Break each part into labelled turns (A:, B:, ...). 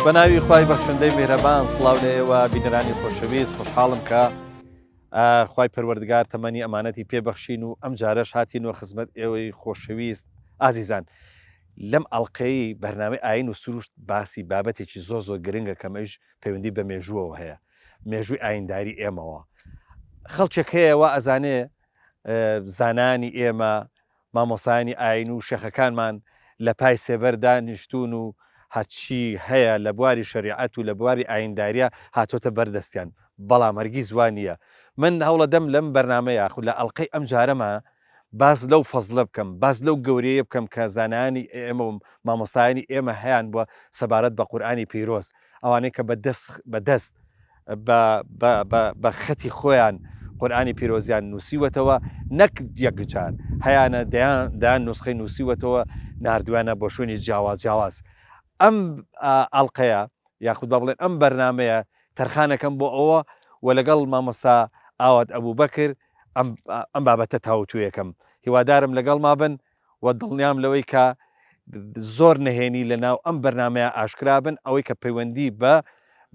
A: بە ناوی خوای بەخشندەی میهرەبان سڵاو لە ئێوە بینەرانی خۆشەویست خۆشحاڵم کە خوای پەروەردگار تەمەنی ئەمانەتی پێبەخشین و ئەم جارەش هاتینەوە خزمەت ئێوەی خۆشەویست ئازیزان لەم ئەڵلقەی بەرنامەی ئاین و سروشت باسی بابەتێکی زۆر زۆر گرنگە کەمەش پەیوەندی بە مێژووەوە هەیە مێژووی ئاینداری ئێمەوە خەڵکێک هەیە وا ئەزانێ زانانی ئێمە مامۆستایانی ئایین و شێخەکانمان لە پای سێبەر دانیشتوون و هەرچی هەیە لە بواری شەریعەت و لە بواری ئاییندارییە هاتۆتە بەر دەستیان، بەڵام هەرگیز وا نییە. من هەوڵەدەم لەم بەرنامە یاخود لە ئەڵقەی ئەم جارەما باس لەو فەزڵە بکەم، باس لەو گەورەیە بکەم کە زانایانی ئێمە و مامۆستایانی ئێمە هەیانبووە سەبارەت بە قورئانی پیرۆز، ئەوانەی کە بە دەست بە دەست بە بە بە بە خەتی خۆیان قورئانی پیرۆزیان نووسیوەتەوە نەک یەک جار هەیانە دەیان دەیان نوسخەی نووسیوەتەوە ناردویانە بۆ شوێنی جیاواز جیاواز ئەم ئەڵقەیە یاخود با بڵێن ئەم بەرنمەیە تەرخانەکەم بۆ ئەوە و لەگەڵ مامۆستا ئاوات ئەبوبەکر ئەم ئەم بابەتە تاوتوێکەم هیوادارم لەگەڵما بن و دڵنیام لەوەی کە زۆر نهێنی لە ناو ئەم بەرنامەیە ئاشکرا بن ئەوەی کە پەیوەندی بە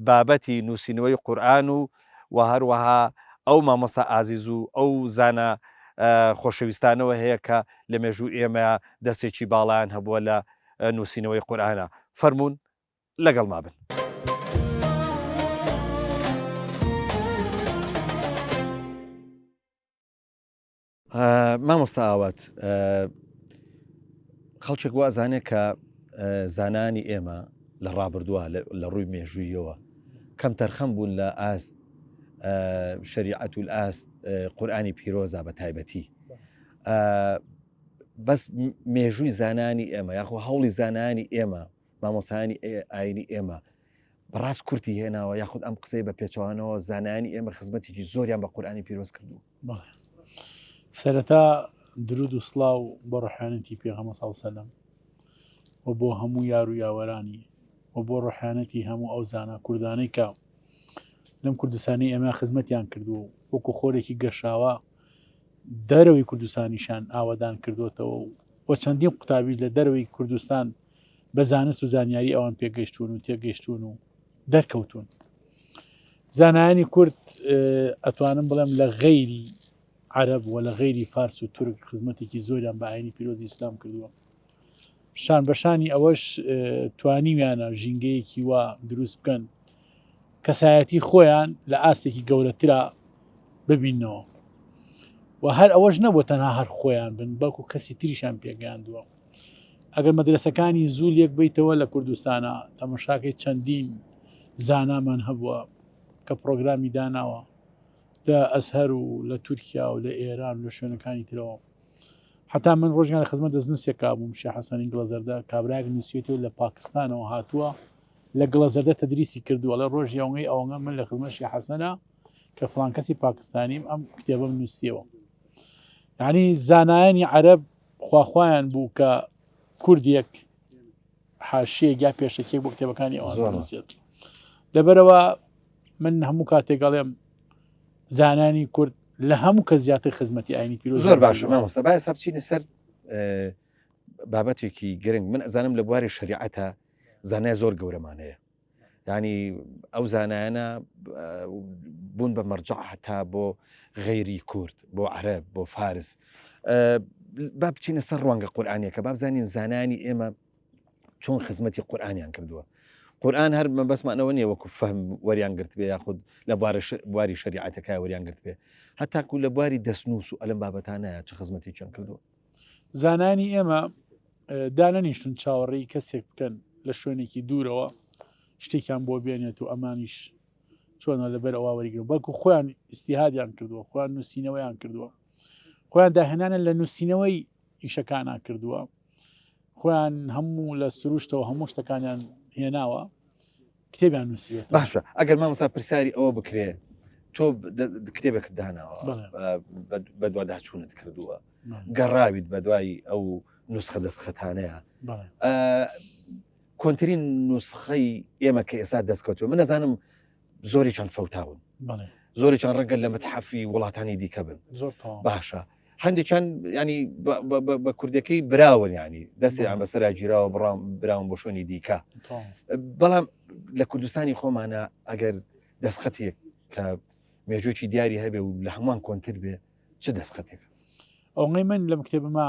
A: بابەتی نووسینەوەی قورئان و و هەروەها ئەو مامۆستا ئازیز و ئەو زانا خۆشەویستانەوە هەیە کە لە مێژوو ئێمە دەستێکی باڵایان هەبووە لە نووسینەوەی قورئانە فەرموون لەگەڵما بن. مامۆستا ئاوات خەڵکێک وا ئەزانێت کە زانانی ئێمە لە ڕابردووە لە ڕووی مێژوویەوە کەم تەرخەم بوون لە ئاست شەریعەت و ئاست قورآانی پیرۆزە بە تایبەتی بەس مێژووی زانانی ئێمە یاخۆ هەوڵی زانانی ئێمە مامۆسانی ئاینی ئێمە بەڕاست کورتی هێناوە یاخود ئەم قسەی بە پێچوانەوە زانانی ئێمە خزمەتێکی زۆریان بە قورآانی پیرۆز کردو
B: بەڵێ سەرەتا درود و سڵاو بۆ ڕۆحانەتی پێغەمبەر صلی الله علیه وسلم و بۆ هەموو یار و یاوەرانی و بۆ ڕۆحانەتی هەموو ئەو زانا کوردانەی کە لەم کوردستانی ئێمە خزمەتیان کردووە و وەکو خۆرێکی گەشاوە دەرەوەی کوردستانیشان ئاوەدان کردوێتەوە و و چەندین قوتابی لە دەرەوەی کوردستان بە زانست و زانیاری ئەوان پێگەیشتون و تێگەیشتون و دەرکەوتون زانایانی کورد ئەتوانم بڵێم لە غەیری عەرەب و لە غەیری فارس و تورک خزمەتێکی زۆریان بە ئاینی پیرۆزی ئیسلام کردووە شان بەشانی ئەوەش توانیویانە ژینگەیەکی وا دروست بکەن کەسایەتی خۆیان لە ئاستێکی گەورەترا ببینەوە و هەر ئەوەش نەبوو تەنها هەر خۆیان بن بەڵکو کەسی تریشان پێگەیاندووە ئەگەر مەدرەسەکانی زوو لێک بیتەوە لە کوردستانە تەمەشاکەی چەندین زانامان هەبووە کە پرۆگرامی داناوە لە ئەزهەر و لە تورکیا و لە ئێران و لە شوێنەکانی ترەوە حتا من ڕۆژگار خزمەت دەستنووسێکا بووم شێخ حەسەنی گڵەزەردە کابراایەک نووسیەتی لە پاکستانەوە هاتووە لە گڵەزەردە تدریسی کردووە لە ڕۆژی ئەوەی ئەوەنگە من لە خزمەت شێخ حەسەنە کە فلان کەسی پاکستانیم ئەم کتێبەم نووسیەوە یعنی زانایانی عەرەب خواخوایان بوو کە کوردێک حاشیەک یا پێشەکیەک بۆ کتێبەکانی ئەوان بنووسێت لەبەرەوە من هەموو کاتێک ئەڵێم زانانی کورد لە هەموو کە زیاتر خزمەتی ئاینی پیرۆز
A: زۆر باشە مامۆستا با ئێستا بچینە سەر بابەتێکی گرنگ من ئەزانم لە بواری شەریعەتە زانای زۆر گەورەمان هەیە ینی ئەو زانایانە بوون بە مەرجع هەتا بۆ غەیری کورد بۆ عەرەب بۆ فارس با بچینە سەر ڕوانگە قورئانیەکە با بزانین زانایانی ئێمە چۆن خزمەتی قورئانیان کردووە قورئان هەر مەبەستمانەوە نییە وەکو فەهم وەریان گرت بێ یاخود لە بواری شەریعەتەکە وەریان گرت بێ هەتاکو لە بواری دەستنووس و ئەلم بابەتانەیە چ خزمەتێکیان کردووە
B: زانانی ئێمە دانەنیشتون چاوەڕێی کەسێک بکەن لە شوێنێکی دوورەوە شتێکیان بۆ بێنێت و ئەمانیش چۆنە لەبەر ئەوە وەریگرن بەڵکو خۆیان ئیجتیهادیان کردووە خۆیان نووسینەوەیان کردووە خۆیان داهێنانە لە نووسینەوەی ئیشەکانە کردووە خۆیان هەموو لە سروشتەوە هەموو شتەکانیان هێناوە کتێبیان نووسیوە
A: باشە ئەگەر مامۆستا پرسیاری ئەوە بکرێ تۆ کتێبێکت داناوە بەدواداچوونت کردووە گەڕاویت بە دوای ئەو نوسخە دەستخەتانەیە کۆنترین نوسخەی ئێمە کە ئێستا دەستکەوتوە من نەزانم زۆری چەند فەوتاون زۆری چەند ڕەنگە لە متحەفی وڵاتانی دیکە بن
B: زۆر
A: باشە هەندێکیان ینی بە کوردەکەی براون ینی دەستیان بەسەرا گیراوە بڕام براون بۆ شوێنی دیکە بەڵام. لە کوردستانی خۆمانە ئەگەر دەستخەتێک کە مێژوویەکی دیاری هەبێ و لە هەمووان کۆنتر بێ چ دەستخەتێک؟
B: ئەوەی من لەم کتێبما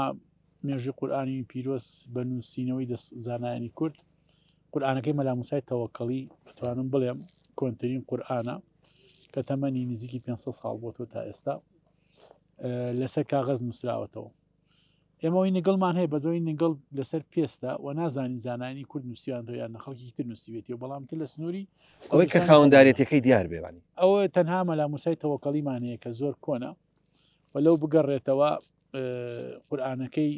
B: مێژووی قورئانی پیرۆز بە نووسینەوەی دەست زانایانی کورد قورئانەکەی مەلا موسای تەوەکەڵی بتوانم بڵێم کۆنترین قورئانە کە تەمەنی نزیکی 500 ساڵ بۆ تۆ تا ئێستا لەسەر کاغەز نووسراوەتەوە ئێمەەوەی نگەڵمان هەیە بەزەوەی نگەڵ لەسەر پێستە و نازانین زانانی کورد نووسیان یان نە خەڵکی تر نووسیوێتی و بەڵام تر لە سنووری
A: ئەوەی کە خاوەندارێتەکەی دیار بێوانی
B: ئەوە تەنها مەلا موسای تەوەکەڵیمان هەیە کە زۆر کۆنە و لەو بگەڕێتەوە قورآانەکەی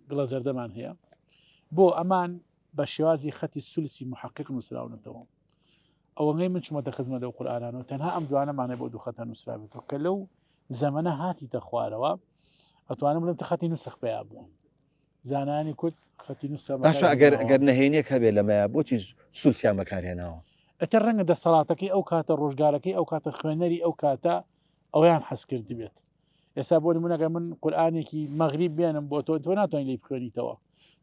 B: گڵە زەردەمان هەیە بۆ ئەمان بە شێوازی خەتی سولسی محقق نووسراونەتەوە ئەوەی من چمەتە خزمە لەو قورآانەوە تەنها ئەم دوانەمانە بۆ دوو خەتە نووسرابێتەوە کە لەو زەمەنە هاتیتە خوارەوە ئەتوانم بڵێم خەتی نوسخ پیا بووە زانانی کورد خەتی نوسخە
A: باشە ئەگەر ئەگەر نەهێنیەک هەبێ لەمەیە بۆچی سولسیان بەکارهێناوە
B: ئەتر ڕەنگە دەسەڵاتەکەی ئەو کاتە ڕۆژگارەکەی ئەو کاتە خوێنەری ئەو کاتە ئەویان حەز کردبێت ئێستا بۆ نمونەگە من قورآانێکی مەغریب بێنم بۆ تۆ تۆ ناتوانین لی بخوێنیتەوە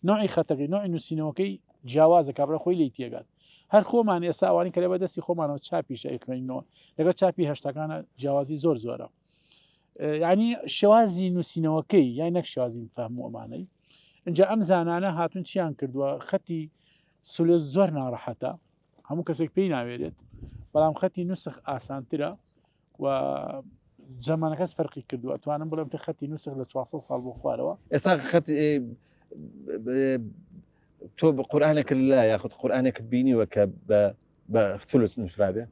B: نوعی خەتەکەی نوعی نووسینەوەکەی جیاوازە کابرا خۆی لی تێگات هەر خۆمان ئێستا ئەوانی کە لە بەدەستی خۆمانەوە چاپیش ئەیخوێنینەوە لەگەڵ چاپی هەشتاکانە جیاوازی زۆر زۆرە ینی شێوازی نووسینەوەکەی یان نەک شێوازی فەهم و ئەمانەی اینجا ئەم زانانە هاتون چیان کردووە خەتی سولز زۆر ناڕەحەتە هەموو کەسێک پێی ناوێرێت بەڵام خەتی نوسخ ئاسانترە و زمانەکەس فەرقی کردووە توانم بڵێم کە خەتی نوسخ لە 400 ساڵ بۆ خوارەوە
A: ئێستا خەت تۆ بە قورآانێکرد لا یاخود قورآانێکت بینیوە کە بە ثلث نووسرابێ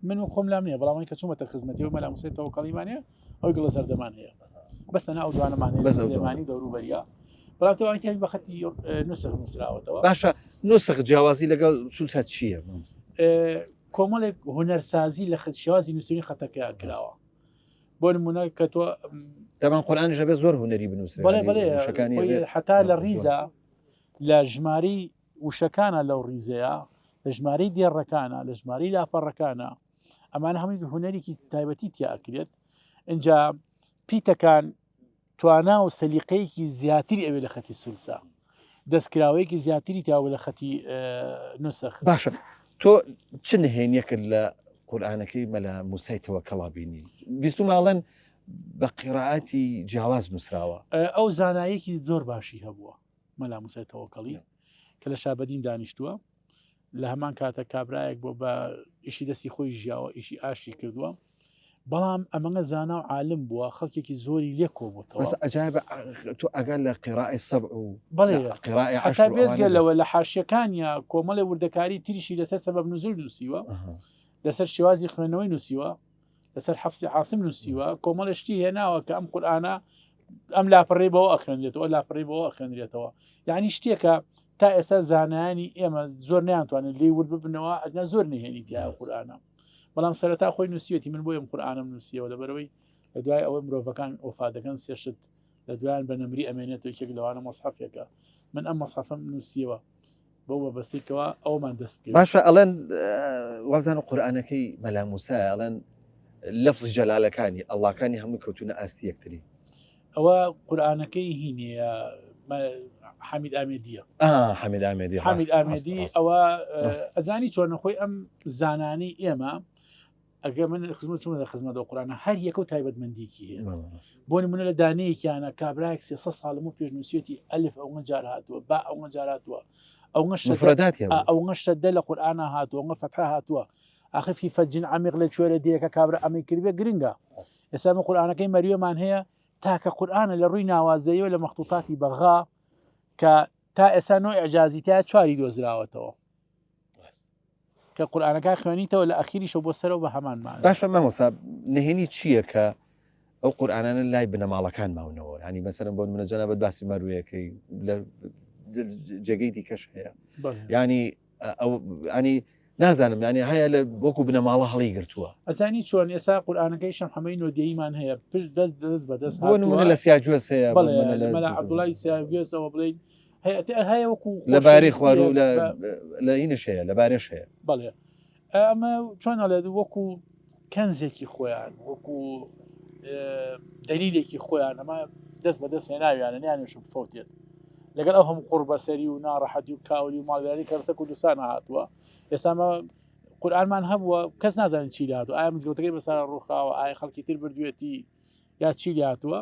B: من و خۆم لام نییە بەڵام کە چوومەتە خزمەتی و مەلا موسای تەوەکەڵیمان هەیە ئەو گڵە زەردەمان هەیە بەس تەنها ئەو دوانەمان هەیە بەس سلێمانی دەوروبەریە بەڵام تۆ ئەوی بە خەتی نوسخ نووسراوەتەوە
A: باشە نوسخ جیاوازی لەگەڵ سولسا چییە
B: کۆمەڵێک هونەرسازی لە خەت شێوازی نووسینی خەتەکە کراوە بۆ نمونە کە تۆ
A: تەمان قورآانیش هەبێ زۆر هونەری بنووسرێ
B: بەڵێ بەڵێ حتا لە ڕیزە لە ژماری وشەکانە لەو ڕیزەیە لە ژمارەی دێڕەکانە لە ژمارەی لاپەڕەکانە ئەمانە هەمووی هونەرێکی تایبەتی تیا ئەکرێت اینجا پیتەکان توانا و سەلیقەیەکی زیاتری ئەوێ لە خەتی سولسا دەستکراوەیەکی زیاتری تاوە لە خەتی نوسخ
A: باشە تۆ چ نهێنیەکرد لە قورآانەکەی مەلا موسای تەوەکەڵا بینی بیستماڵەن بە قیراعەتی جیاواز نووسراوە
B: ئەو زانایەکی زۆر باشی هەبووە مەلا موسای تەوەکەڵی کە لە شابەدین دانیشتووە لە هەمان کاتە کابرایەک بۆ بە ئیشی دەستی خۆی ژیاوە ئیشی ئاشی کردووە بەڵام ئەمەگە زانا و عالم بووە خەڵکێکی زۆری لێ کۆبووتەوە
A: عجایب تۆ ئەگەر لە قیرای سەبع و
B: بەڵێ قیرای حتا بێجگە لەوە لە حاشیەکانیا کۆمەڵێ وردەکاری تریشی لەسەر سەبەب نزول نووسیوە لەسەر شێوازی خوێندنەوەی نووسیوە لەسەر حەفسی عاسم نووسیوە کۆمەڵە شتی هێناوە کە ئەم قورآانە ئەم لاپەڕی بەوە ئەخوێنرێتەوە لاپەڕی بەوە ئەخوێنرێتەوە یعنی شتێکە تا ئێستا زانایانی ئێمە زۆر نیانتوانن لێ ورد ببنەوە ئەگنا زۆر نهێنی تیا قورآانە بەڵام سەرەتا خۆی نووسیەتی من بۆ ئەم قورآانم نووسیەوە لەبەرەوەی لە دوای ئەوە مرۆڤەکان ئۆفا دەکەن سێشت لە دوایان بە نەمری ئەمێنێتەوە یەکێک لەوانە مەسحەفێکە من ئەم مەسحەفەم نووسیەوە بەو مەبەستی کەوا ئەومان دەست
A: بکەوێت. باشە ئەڵێن وابزانم قورئانەکەی مەلا موسایە ئەڵێن لەفزی جەلالەکانی ئەڵڵاکانی هەمووی کەوتونە ئاستی یەکتری.
B: ئەوە قورئانەکەی هینەیە حەمید ئامێدیە.
A: حەمید ئامێدی
B: حەمید ئامێدی ئەوە ئەزانی چۆنە خۆی ئەم زانانی ئێمە ئەگەر من خزمەت چوومە لە خزمەت ئەو قورئانە هەر یەکە و تایبەتمەندیکی هەیە بۆ نمونە لە دانەیەکیانە کابرایەک 300 ساڵم و پێش نووسێتی ئەلف ئەوەنە جار هاتووە با ئەوەنە جار هاتووە ئەوەنە
A: مفردات هەبوو.
B: ئەوەنە شەدە لە قورئانا هاتووە ئەوەنە فەتحە هاتووە ئاخر فی فەجین عەمیق لە کوێ لە دێکە کابرا ئەمەی کردبێ گرنگە ئێستا ئەمە قورئانەکەی مەریۆمان هەیە تاکە قورئانە لە ڕووی ناوازەیەوە لە مەختوطاتی بەغا کە تا ئێستا نۆ ئیعجازی تیا چواری دۆزراوەتەوە کە قورئانەکە خوێنیتەوە لە ئەخیریشەوە بۆ سەرەوە بە هەمان مانا.
A: باشە مامۆستا نهێنی چییە کە ئەو قورئانانە لای بنەماڵەکان ماونەوە ینی مەسەرم بۆ منە جەنابەت باسی مەروەیەکەی لە جێگەی دیکەش هەیە ینی ئەو ینی نازانم ینی هەیە لە وەکو بنەماڵە هەڵی گرتووە
B: ئەزانی چۆن ئێستا قورئانەکەی شەمحەمەی نۆدیمان هەیە پشت دەست دەست بە دەست
A: بۆ نمونە لە سیاگوێز هەیە
B: بەڵێ مەلا عەبدوڵای سیاگوێزەوە بڵێین هەیە وەکو
A: لەبارەی خوارو لە ئینش هەیە لە بارێش هەیە
B: بەڵێ ئەمە چۆن ئەڵێت وەکو کەنزێکی خۆیان وەکو دەلیلێکی خۆیان ئەمە دەست بە دەست هێناویانە نیانش فەوتێت لەگەڵ ئەو هەموو قوڕبەسەری و ناڕەحەتی و کاولی و ماڵوێرانی کە بەسەر کوردستان هاتووە ئێستا مە قورئانمان هەبووە کەس نازانێت چی لێ هاتووە ئایا مزگەوتەکەی بەسەر ڕووخاوە ئایا خەڵکی تر بردوێتی یا چی لێ هاتووە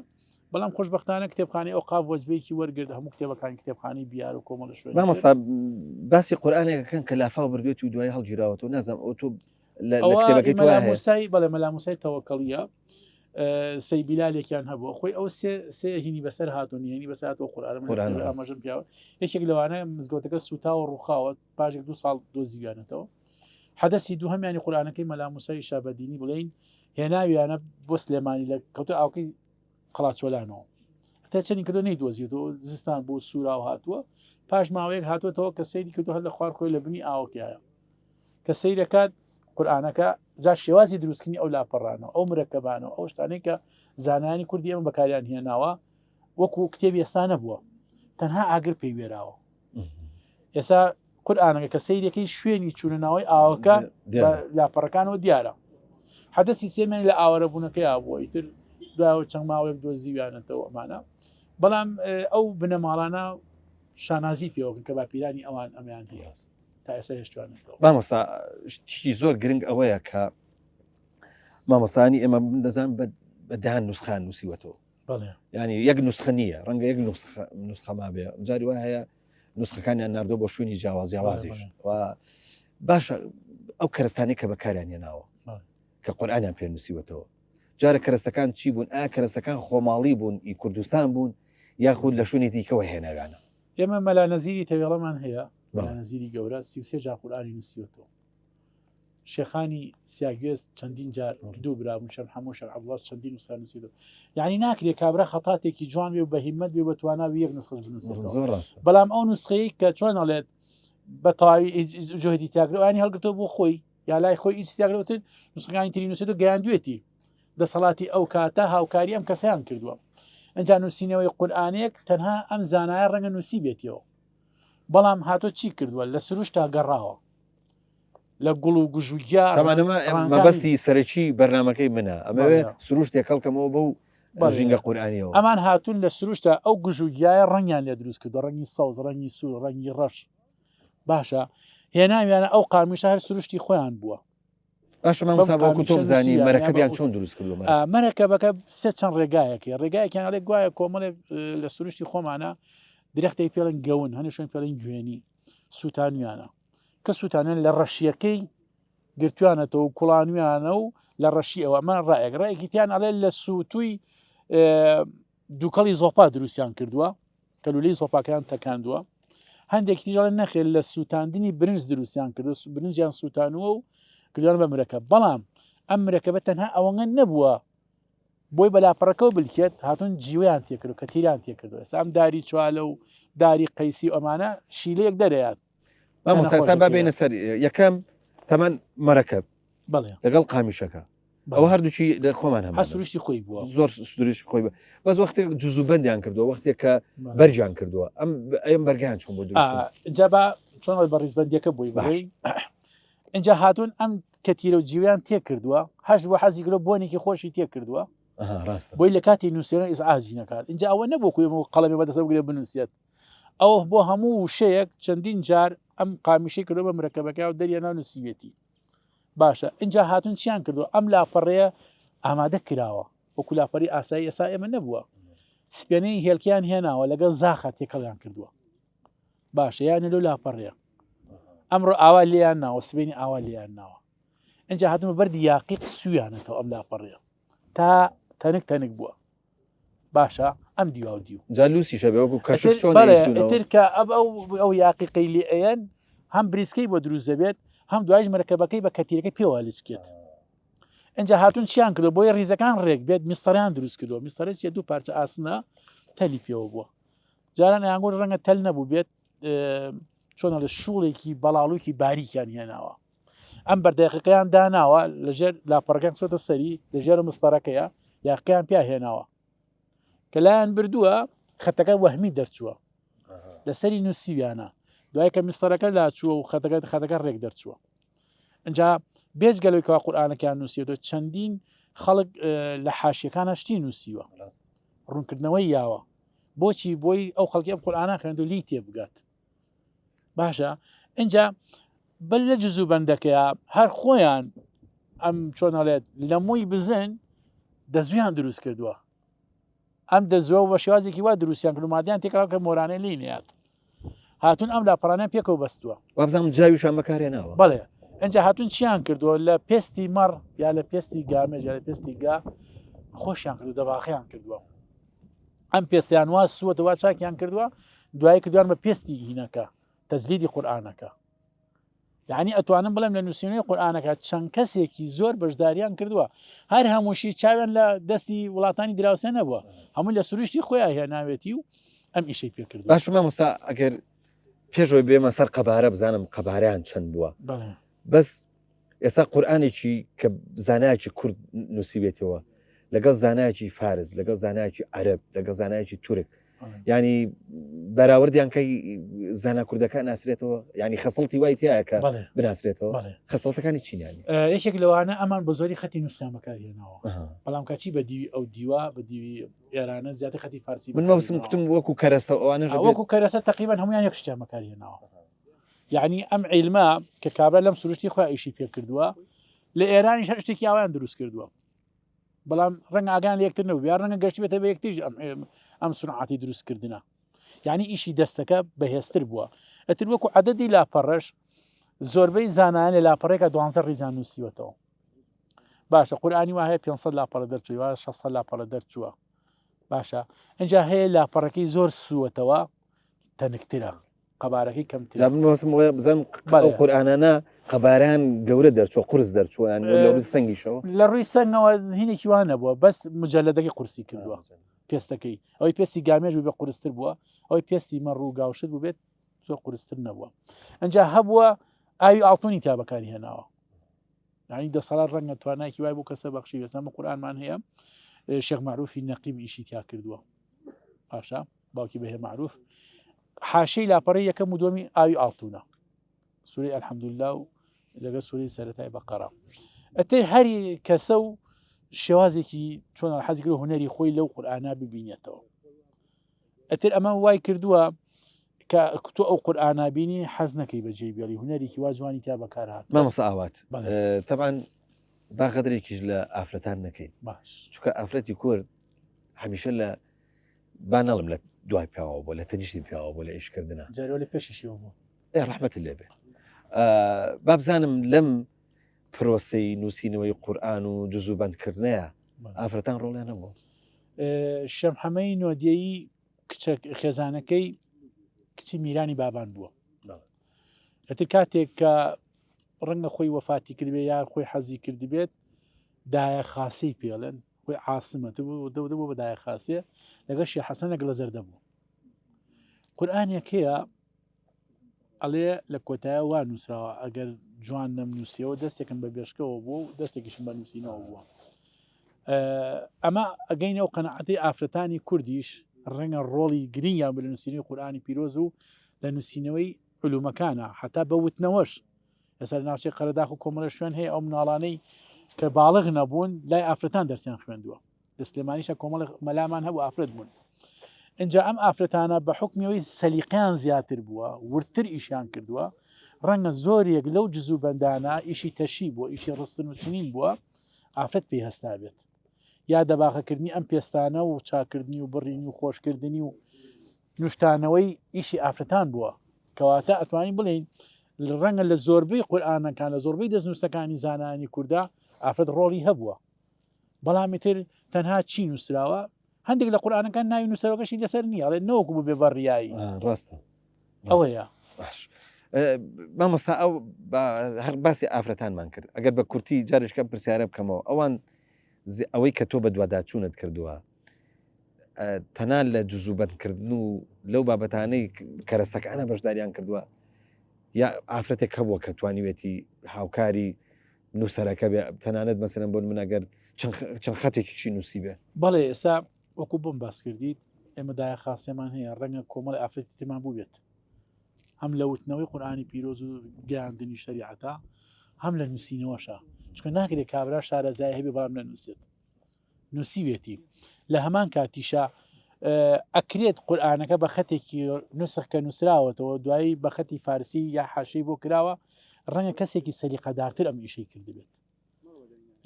B: بەڵام خۆشببختانە کتێبخانەی ئەوقاف وەجبەیەکی وەرگرت هەموو کتێبەکانی کتێبخانەی بیار و کۆمەڵە شوێن
C: مامۆستا باسی قورئانێکەکەن کە لافاو بردوێت و دوای هەڵگیراوەتەوە نازانم ئەو تۆ لە کتێبەکەی تۆ هەیە
B: موسای بەڵێ مەلا موسای تەوەکەڵیە سەی بیلالێکیان هەبووە خۆی ئەو سێ سێ هینی بەسەر هاتوون هینی بەسەر هاتووە قورئان من
C: قورئان ڕاست.
B: ئاماژەم پیاوە یەکێک لەوانە مزگەوتەکە سوتاوە ڕووخاوە پاش یەک دوو ساڵ دۆزیویانەتەوە حەدەسی دووهەمیانی قورئانەکەی مەلا موسای شابەدینی بڵێین هێناویانە بۆ سلێمانی لە کەوتە ئاوکەی قەڵاچۆلانەوە تا چەنی کردو نەیدۆزیێتەوە زستان بۆ سوراو هاتووە پاش ماوەیەک هاتووەتەوە کە سەیری کردو هەر لە خوار خۆی لە بنی ئاوەکەیە کە سەیرەکات قورئانەکە جا شێوازی دروستکردنی ئەو لاپەڕانە ئەو مرەکەبانە ئەو شتانەی کە زانایانی کوردی ئێمە بەکاریان هێناوە وەکو کتێبی ئێستا نەبووە تەنها ئاگر پێی وێراوە ئێستا قورئانەکە کە سەیرەکەی شوێنی چوونە ناوەی ئاوەکە لاپەڕەکانەوە دیارە حەدەسی سێمیان لە ئاوارە بوونەکەی بووە ئیتر دوایەوە چەند ماوەیەک دۆزیویانەتەوە ئەمانە بەڵام ئەو بنەماڵانە شانازی پێوەکەن کە باپیرانی ئەوان ئەمیان هەیە تا ئێستا هێشتوانەتەوە.
C: مامۆستا شتێکی زۆر گرنگ ئەوەیە کە مامۆستانی ئێمە من دەزانم بە دەیان نوسخان نووسیوەتەوە ینی یەک نوسخە نییە ڕەنگە یەک نوسخە ما بێ جاری وا هەیە نوسخەکانیان نردۆ بۆ شوێنی جیاواز جیاوازیش و باشە ئەو کەرستانی کە بەکاریان هێناوە کە قورئانیان پێ نووسیوەتەوە جارە کەرەستەکان چی بوون ئا کەرەستەکان خۆماڵی بوون ئی کوردستان بوون یاخود لە شوێنی دیکەوە هێناویانە
B: ئێمە مەلا نەزیری تەوێڵەمان هەیە مەلا نەزیری گەورە 33 جار قورئانی نووسیوەتەوە شێخانی سیاگوێز چەندین جار دوو برابوون شەم هەموو شەر عەبدوڵڵا چەندین نووسرا نووسیوە یعنی ناکرێ کابرا خەتاتێکی جوان بێ و بە هیمەت بێ بە توانا و یەک نوسخەش بنووسێتەوە
C: زۆر ڕاستە
B: بەڵام ئەو نوسخەیە کە چۆن ئەڵێت بە تەواوی جوهدی تیاگرەوانی هەڵگرتەوە بۆ خۆی یا لای خۆی هیچ تیاگرەوتن نوسخەکانی تری نووسێت و گەیاندوێتی دەسەڵاتی ئەو کاتە هاوکاری ئەم کەسیان کردووە ئەجا نووسینەوەی قورئانێک تەنها ئەم زانایە ڕەنگە نووسی بێتیەوە بەڵام هاتۆ چی کردووە لە سروشتا گەڕاوە لە گوڵ و گوژ و گیا
C: تەمانەمە مەبەستی سەرەکی بەرنمەکەی منە ئەمەوێ سروشت تێکەڵکەمەوە بەو ژینگە قورئانیەوە
B: ئەمان هاتوون لە سروشتا ئەو گوژ و گیایە ڕەنگیان لێ دروست کردو ڕەنگی سەوز ڕەنگی سوور ڕەنگی ڕەش باشە هێناویانە ئەو قامیشە هەر سروشتی خۆیان بووە
C: باشە مامۆستا وەکو تۆ بزانی مەرەکەبیان چۆن دروست کردووە
B: مەرەکەبەکە سێ چەند ڕێگایەکی ڕێگایەکیان ئەڵێ گوایە کۆمەڵێک لە سروشتی خۆمانە درەختێک پێڵن گەون هەنێ شوێن پێڵین گوێنی سووتانویانە کە سووتانیان لە ڕەشیەکەی گرتوانەتەوە و کوڵانویانە و لە ڕەشی ئەوە ئەمە ڕایەک ڕایەکی تیان ئەڵێ لە سووتوی دووکەڵی زۆپا دروستیان کردووە کە لولەی زۆپاکەیان تەکاندووە هەندێکی تریش ئەڵێن نەخێر لە سووتاندنی برنج دروستیان کردو برنجیان سووتانووە و کردویان بە مرەکە بەڵام ئەم مرەکەبە تەنها ئەوەنگە نەبووە بۆی بە لاپەڕەکەەوە بلکێت هاتون جیوەیان تێکرد کە تیران تێکردو ئێستا ئەم داری چوالە و داری قەیسی و ئەمانە شیلەیەک دەرەیات
C: مامۆستا با بێنە سەر یەکەم تەمەن مەرەکەب
B: بەڵێ
C: لەگەڵ قامیشەکە ئەوە هەردووکی لە خۆمان
B: هەمان سروشتی خۆی بووە
C: زۆر سروشتی خۆی بووە بەس وەختێک جزوبەندیان کردووە وەختێک کە بەرجیان کردووە ئەم ئەم بەرگیان چۆن بۆ دروست
B: جا با چۆن بە ڕیزبەندیەکە بووی باش اینجا هاتوون ئەم کەتیرە و جیویان تێ کردووە هەش بۆ حەزی گرۆ بۆنێکی خۆشی تێ کردووە بۆی لە کاتی نووسێنە ئیزعاجی نەکات اینجا ئەوە نەبوو کوێ قەڵەمێ بەدەستە بگرێ بنووسێت ئەوە بۆ هەموو وشەیەک چەندین جار ئەم قامیشەی کردووە بە مرەکەبەکە و دەریەنا نووسیوێتی باشە ئینجا هاتون چیان کردو ئەم لاپەڕەیە ئامادە کراوە وەکو لاپەری ئاسایی ئێسا ئێمە نەبووە سپێنەی هێلکیان هێناوە لەگەڵ زاخە تێکەڵیان کردووە باشە یانە لەو لاپەڕەیە ئەمڕۆ ئاوا لێیان ناوە سبینی ئاوا لێیان ناوە اینجا هاتمە بەردی یاقیق سویانەتەوە ئەم لاپەڕەیە تا تەنک تەنک بووە باشە ئەم دیوا و دیو
C: جا لوسیشە بێ وەکو کەشک چۆن
B: بەڵێ ئیتر کە ئەب ئەو ئەو یاقیقەی لێ ئەیەن هەم بریسکەی بۆ دروست دەبێت هەم دوایش مەرەکەبەکەی بە کەتیرەکەی پێوە لچکێت اینجا هاتون چیان کردو بۆیە ریزەکان ڕێک بێت میستەریان دروست کردو میستەرە چیە دوو پارچە ئاسنە تەلی پێوە بووە جاران ئەیانگوت ڕەنگە تەل نەبوو بێت چۆنە لە شوڵێکی بەڵاڵوکی باریکیان هێناوە ئەم بەردەقیقیان داناوە لەژێر لاپەڕەکان خسۆتە سەری لەژێر مستەرەکەیە یاقیان پیا هێناوە کە لایەن بردووە خەتەکە وەهمی دەرچووە لەسەری نووسیویانە دوای کە میستەرەکە لاچووە و خەتەکە خەتەکە ڕێک دەرچووە ئەجا بێجگە لەوەی کەوا قورئانەکەیان نووسیەوە چەندین خەڵک لە حاشیەکانە شتی نووسیوە ڕوونکردنەوەی یاوە. بۆچی بۆی ئەو خەڵکی ئەم قورئانە خوێند و لی تێبگات باشە اینجا بەر لە جزو بەندەکەیە هەر خۆیان ئەم چۆنەڵێت لە مووی بزن دەزویان دروست کردووە ئەم دەزوە بە شێوازێکی وا دروستیان کرد مادیان تێکەڵ کە مۆرانە لی نات هاتون ئەم لاپەڕانیان پێکەوە بەستووە
C: وابزانم جاویشان بەکارهێناوە
B: بەڵێ ئەجا هاتون چیان کردووە لە پێستی مەڕ یا لە پێستی گامێژ یا لە پێستی گا خۆشیان کردو دەباخیان کردووە ئەم پێستیان وا سووەتە وا چاکیان کردووە دوای کردوان بە پێستی هینەکە تەجلیدی قورئانەکە یعنی ئەتوانم بڵێم لە نووسینەوەی قورئانەکە چەند کەسێکی زۆر بەشداریان کردووە هەر هەمووشی چاویان لە دەستی وڵاتانی دراوسێ نەبووە هەموو لە سروشتی خۆیان هێناوێتی و ئەم ئیشەی پێکرد
C: باش مامۆستا ئەگەر پێشەوەی بێمە سەر قەبارە بزانم قەبارەیان چەند بووە بەس ئێستا قورئانێکی کە زانایەکی کورد نووسیبێتەوە لەگەڵ زانایەکی فارس لەگەڵ زانایەکی عەرەب لەگەڵ زانایەکی تورک ینی بەراوردیان کەی زانا کوردەکان ناسرێتەوە ینی خەسڵتی وای تایە کە بناسرێتەوە خەسڵەتەکانی چینیانی
B: یەکێک لەوانە ئەمان بە زۆری خەتی نووسیان بەکارهێناوە بەڵام کەچی بە دیوی ئەو دیوە بە دیوی ئێرانە زیاتر خەتی فارسی
C: من مەوسم کوتم وەکو کەرەستە ئەوانە
B: وەکو کەرەسە تقریبا هەمویان یەک شتیان بەکارهێناوە یعنی ئەم عیلمە کە کابرا لەم سروشتی خۆی ئیشی پێ کردووە لە ئێرانیش هەر شتێکی ئاوایان دروست کردووە بەڵام ڕەنگ ئاگان لە یەکتر نەبوو یا ڕەنگە گەشت بێتە بە یەکتریش ئەم ئەم سنعاتی دروستکردنە یعنی ئیشی دەستەکە بەهێزتر بووە ئەتر وەکو عددی لاپەڕش زۆربەی زانایان لە لاپەڕێکە دوانزە ڕیزان نووسیوەتەوە باشە قورئانی وا هەیە 500 لاپەڕە دەرچووی وا 600 لاپەڕە دەرچووە باشە اینجا هەیە لاپەڕەکەی زۆر سووەتەوە تەنکترە قەبارەکەی کەمترە.
C: جا من مەبەستم ئەوەیە بزانم ئەو قورئانانە قەبارەیان گەورە دەرچووە قورس دەرچووە یان لە ڕووی سەنگیشەوە؟
B: لە ڕووی سەنگەوە هینێکی وا نەبووە بەس مجەلەدەکەی قورسی کردووە پێستەکەی ئەوەی پێستی گامێش بوو بێ قورستر بووە ئەوەی پێستی مەڕ و گاوشت بوو بێت زۆر قورستر نەبووە ئەجا هەبووە ئاوی ئاڵتونی تا بەکاری هێناوە یعنی دەسەڵات ڕەنگە توانایکی وای بۆ کەسە بەخشی ئێستا مە قورئانمان هەیە شێخ معروفی نەقیب ئیشی تیا کردووە باشە باوکی بەهێ معروف حاشەی لاپەڕی یەکەم و دووەمی ئاوی ئاڵتونە سوری الحمدلله و لەگە سوری سەرەتای بەقەرە ئەتر هەری کەسە و شێوازێکی چۆن حەزی کرد هونەری خۆی لەو قورئانە ببینێتەوە ئەتر ئەمە وای کردووە کە تۆ ئەو قورئانە بینی حەز نەکەی بەجێی بێڵی هونەرێکی وا جوانی تیا بەکار هات
C: مامۆستا ئاوات تەبان با غەدرێکیش لە ئافرەتان نەکەین
B: باش
C: چونکە ئافرەتی کورد هەمیشە لە با نەڵم لە دوای پیاوە بۆ لە تەنیشتی پیاوە بۆ لە ئیشکردنە
B: جارەوە لە پێشیشیەوە بوو
C: ئێ ڕەحمەت لێ بێ با بزانم لەم پرۆسەی نووسینەوەی قورئان و جزو بەندکردنەیە ئافرەتان ڕۆڵیان نەبوو
B: شەمحەمەی نۆدیەیی کچە خێزانەکەی کچی میرانی بابان بووە ئەتر کاتێک کە ڕەنگە خۆی وەفاتی کردبێ یا خۆی حەزی کردبێت دایە خاسی پێڵێن خۆی عاسمە دەبوو بە دایە خاسێ لەگەڵ شێ حەسەن لەگەڵ زەردە بوو قورئانێک هەیە ئەڵێ لە کۆتایە وا نووسراوە ئەگەر جوان نەمنووسیەوە دەستێکم بە بێشکەوە بووە و دەستێکیشم بە نووسینەوە بووە ئەمە ئەگەین ئەو قەنەعەتی ئافرەتانی کوردیش ڕەنگە ڕۆڵی گرنگیان بە لە نووسینی قورئانی پیرۆز و لە نووسینەوەی علومەکانە حتا بە وتنەوەش لەسەر ناوچەی قەرەداخ و کۆمەڵە شوێن هەیە ئەو مناڵانەی کە باڵغ نەبوون لای ئافرەتان دەرسیان خوێندووە لە سلێمانیشە کۆمەڵی مەلامان هەبوو ئافرەت بوون اینجا ئەم ئافرەتانە بە حکمیەوەی سەلیقیان زیاتر بووە وردتر ئیشیان کردووە ڕەنگە زۆرێک لەو جزو بەندانە ئیشی تەشی بووە ئیشی ڕستن و چنین بووە ئافرەت پێی هەستا بێت یا دەباخەکردنی ئەم پێستانە و چاکردنی و بڕینی و خۆشکردنی و نوشتانەوەی ئیشی ئافرەتان بووە کەواتە ئەتوانین بڵین ڕەنگە لە زۆربەی قورآانەکان لە زۆربەی دەستنووسەکانی زانانی کووردا ئافرەت ڕۆڵی هەبووە بەڵام ئیتر تەنها چی نووسراوە هەندێک لە قورآانەکان ناوی نووسەرەکەشی لەسەر نییە ئەڵێ نەوەکو ببێ بە ڕیایی
C: ڕاستە
B: ئەوەیە
C: باش مامۆستا ئەو هەر باسی ئافرەتانمان کرد ئەگەر بە کورتی جارشکە پرسیارە بکەمەوە ئەوان ئەوەی کە تۆ بە دوواداچوونت کردووە تەنها لە جزوبەندکردن و لەو بابەتانەی کەرەستەکانە بەشداریان کردووە یا ئافرەتێک هەبووە کە توانیوێتی هاوکاری نووسەرەکە بێ تەنانەت مەسەلەن بۆ نمونە گەر چەند خەتێکیشی نووسی بێ.
B: بەڵێ ئێستا وەکو بۆم باس کردیت ئێمە دایە خاسێمان هەیە ڕەنگە کۆمەڵی ئافرەتی ترمان بووبێت هەم لە وتنەوەی قورئانی پیرۆز و گەیاندنی شەریعەتە هەم لە نووسینەوەشە چونکە ناکرێت کابرا شارەزای هەبێ بەڵام نەنووسێت نووسیوێتی لە هەمان کاتیشا ئەکرێت قورئانەکە بە خەتێکی نوسخ کە نووسراوەتەوە دوایی بە خەتی فارسی یا حاشەی بۆ کراوە ڕەنگە کەسێکی سەلیقەدارتر ئەم ئیشەی کردبێت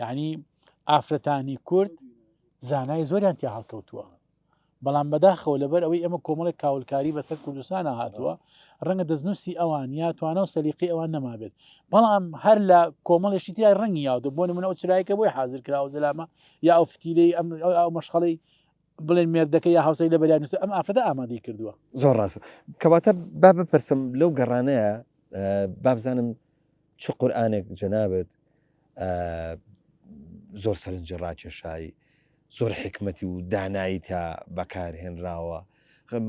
B: یعنی ئافرەتانی کورد زانای زۆریان تیا هەڵکەوتووە بەڵام بەداخەوە لەبەر ئەوەی ئەمە کۆمەڵێک کاولکاری بەسەر کوردستانە هاتووە ڕەنگە دەستنووسی ئەوان یا توانە و سەلیقی ئەوان نەمابێت بەڵام هەر لە کۆمەڵێکی تیا ڕەنگی یاودە بۆ نمونە ئەو چرایکە بۆی حاضر کراوە زەلامە یا ئەو فتیلەی ئەم ئەو مەشخەڵی بڵێن مێردەکە یا هاوسەری لە بەریان نووسە ئەم ئافرەتە ئامادەی کردووە.
C: زۆر ڕاستە کەواتە با بپرسم لەو گەڕانەیە با بزانم چ قورئانێک جەنابت زۆر سەرنجی ڕاکێشای زۆر حکمەتی و دانایی تا بەکارهێنراوە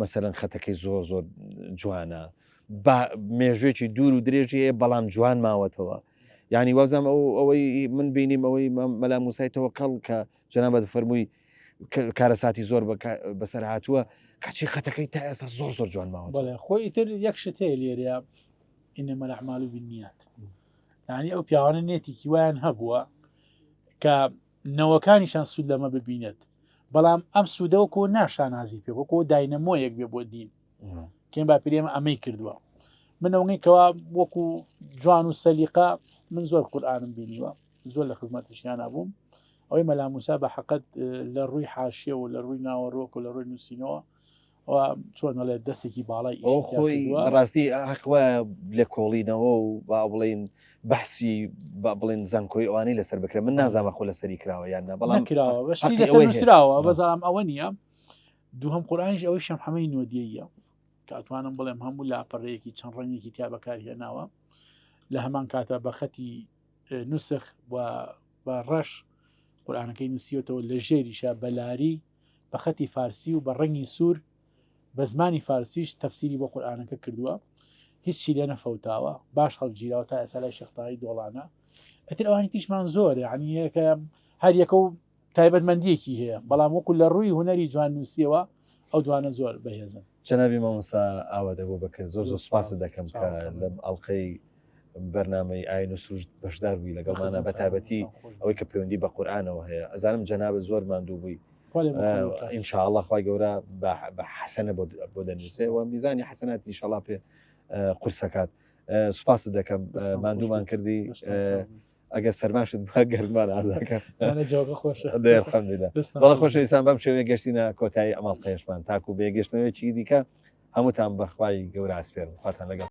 C: مەسەرەن خەتەکەی زۆر زۆر جوانە با مێژوێکی دوور و درێژی هەیە بەڵام جوان ماوەتەوە یعنی وازم ئەو ئەوەی من بینیم ئەوەی مەلا موسای تەوەکەڵ کە جەنابت فەرمووی کارەساتی زۆر بەسەر هاتووە کەچی خەتەکەی تا ئێستا زۆر زۆر جوان ماوە
B: بەڵێ خۆی ئیتر یەک شت هەیە لێرەیە إنما الأعمال بالنیات یعنی ئەو پیاوانە نێتێکی وایان هەبووە کە نەوەکانیشان سوود لەمە ببینێت بەڵام ئەم سوودەوە کۆ ناشانازی پێ وەکۆ داینەمۆیەک بێ بۆ دین کێن باپیری ئێمە ئەمەی کردووە من ئەوەی کەوا وەکو جوان و سەلیقە من زۆر قورآانم بینیوە زۆر لە خزمەتیشیانە بووم ئەوەی مەلا موسا بە حەقەت لە ڕووی حاشیە و لە ڕووی ناوەڕۆک و لە ڕووی نووسینەوە و چۆن ئەڵێ دەستێکی باڵای
C: ئەو خۆی ڕاستی حەق وایە لێکۆڵینەوە و با بڵێین بەحسی با بڵێن زانکۆی ئەوانەی لەسەر بکرێت من نازانم خۆ لەسەری کراوە یان نا
B: بەڵام کراوە بەشتی لەسەر نووسراوە بەزام ئەوە نییە دووهەم قورئانیش ئەوەی شەمحەمەی نۆدیەیە کە ئەتوانم بڵێم هەموو لاپەڕەیەکی چەند ڕەنگێکی تیا بەکارهێناوە لە هەمان کاتە بە خەتی نوسخ و بە ڕەش قورآانەکەی نووسیوەتەوە لە ژێریشە بە لاری بە خەتی فارسی و بە ڕەنگی سوور بە زمانی فارسیش تەفسیری بۆ قورآانەکە کردووە هیچی لێ نەفەوتاوە باش هەڵگیراوە تا ئێستا لای شێختایی دۆڵانە ئەتر ئەوانی تیشمان زۆر یعنی یەکە هەر یەکە و تایبەتمەندیەکی هەیە بەڵام وەکو لە ڕووی هونەری جوان نووسیەوە ئەو دوانە زۆر بەهێزن.
C: جەنابی مامۆستا ئاوات ئەبوبەکر زۆر زۆر سوپاست دەکەم کە لەم ئەڵقەی بەرنامەی ئاین و سروشت بەشدار بووی لەگەڵمانە بە تایبەتی ئەوەی کە پەیوەندی بە قورئانەوە هەیە ئەزانم جەنابت زۆر ماندوو بووی إن شاء الله خوای گەورە بە حەسەنە بۆ دەنووسێ و میزانی حەسەنات إن شاء الله پێ قورسەکات سوپاست دەکەم ماندوومان کردی ئەگەر سەرماشت بە گەرمان ئازاکە بەڵە خۆشەویستان بەم شێوەیە گەشتینە کۆتایی ئەماڵ قێشمان تاکو بێگەشتنەوەیەکی دیکە هەمووتان بەخوای گەورە ئاسپێرم خواتان لەگەڵ.